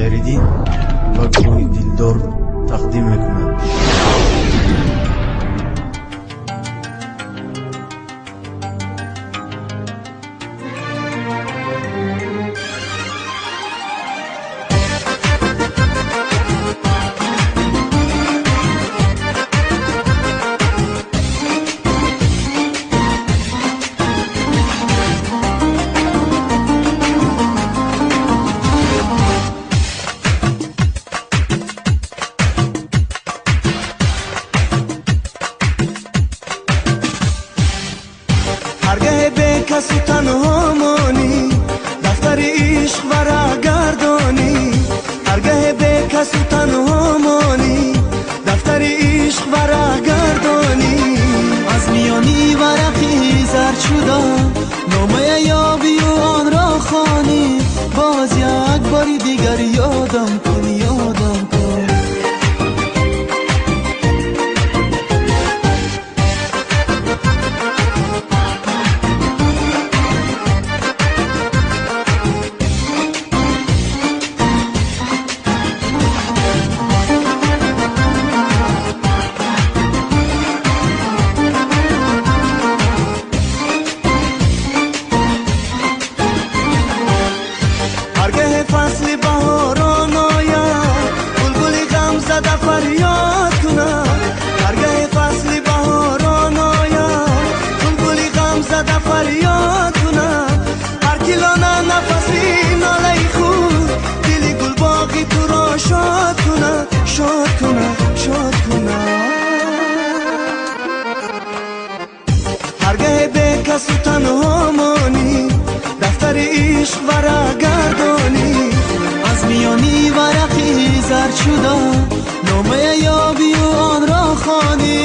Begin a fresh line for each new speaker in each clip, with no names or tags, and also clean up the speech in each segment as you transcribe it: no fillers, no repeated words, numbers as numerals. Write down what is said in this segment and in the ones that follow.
Хайриддин ва гурӯҳи Дилдор тақдим мекунад.
ҳаргаҳ бекасу танҳо монӣ, дафтари ишқ варақ гардонӣ. Ҳаргаҳ бекасу танҳо монӣ, дафтари ишқ варақ гардонӣ.
Аз миёни варақи зард шуда номае ёбию онро хонӣ. Боз як бори дигар ёдам кун, ёдам кун.
ҳаргаҳ фасли баҳорон ояд, булбули ғамзада фарёд кунад. Ҳаргаҳ фасли баҳорон ояд, булбули ғамзада фарёд кунад. Ҳар ки лона нафаси нолаи худ, дили гулбоғи туро шод кунад, шод кунад, шод кунад. Ҳаргаҳ бекасу танҳо монӣ, дафтари ишқ варақ гардонӣ.
Аз миёни варақи зард шуда номае ёбию онро хонӣ.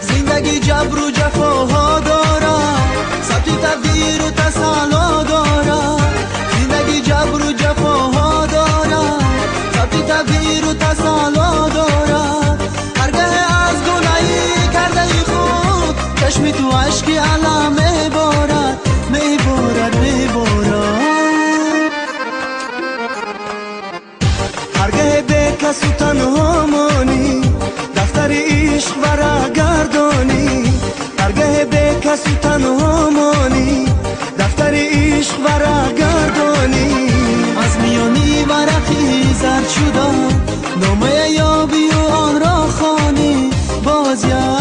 Зиндагӣ ҷабру ҷафоҳо дорад, сабти тақдиру тасалло дорад. Зиндагӣ ҷабру ҷафоҳо дорад, сабти тақдиру тасалло дорад. Ҳаргаҳ аз гунаҳи кардаи худ чашми ту ашки алам меборад, меборад, меборад.
Ҳаргаҳ бекасу танҳо монӣ, дафтари ишқ варақ гардонӣ. Ҳаргаҳ бекасу танҳо монӣ, дафтари ишқ варақ гардонӣ.
Аз миёни варақи зард шуда номае ёбию онро хонӣ. Боз як